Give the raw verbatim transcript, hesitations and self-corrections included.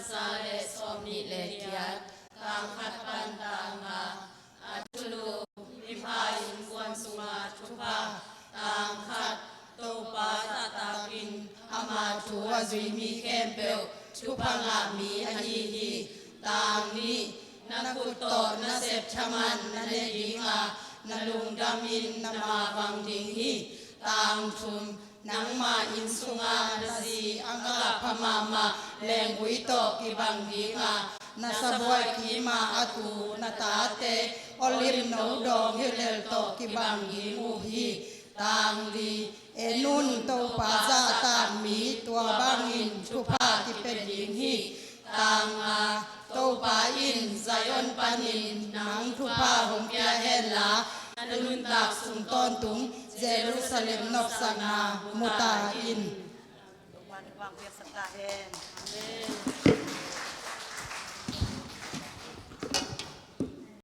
za le sawmnih le giat, tang khat pan tang nga. A thulu, mipa innkuan sunga thupha. Tang khat, Topa zahtakin ama thu a zui mi khempeuh thupha ngah mi ahi hi. Tang nih, na khut tawh na sep thaman na ne dinga, na lungdamin na mavang ding hi. Tang thum, nangma inn sunga na zi a ngahpha mahmah lenggui tawh kibang dinga, na sabuai kima a tu na tate olive no dawng hilel tawh kibang ding uh hi. Tang li, en un, Topa zahtak mi tua bangin thupha kipia ding hi. Tang nga, Topa in Zion panin nang thupha hong pia henla, na nuntak sung tawntung Jerusalem nopsakna mu ta in. Topa in thupha hong piaksak ta hen. Amen.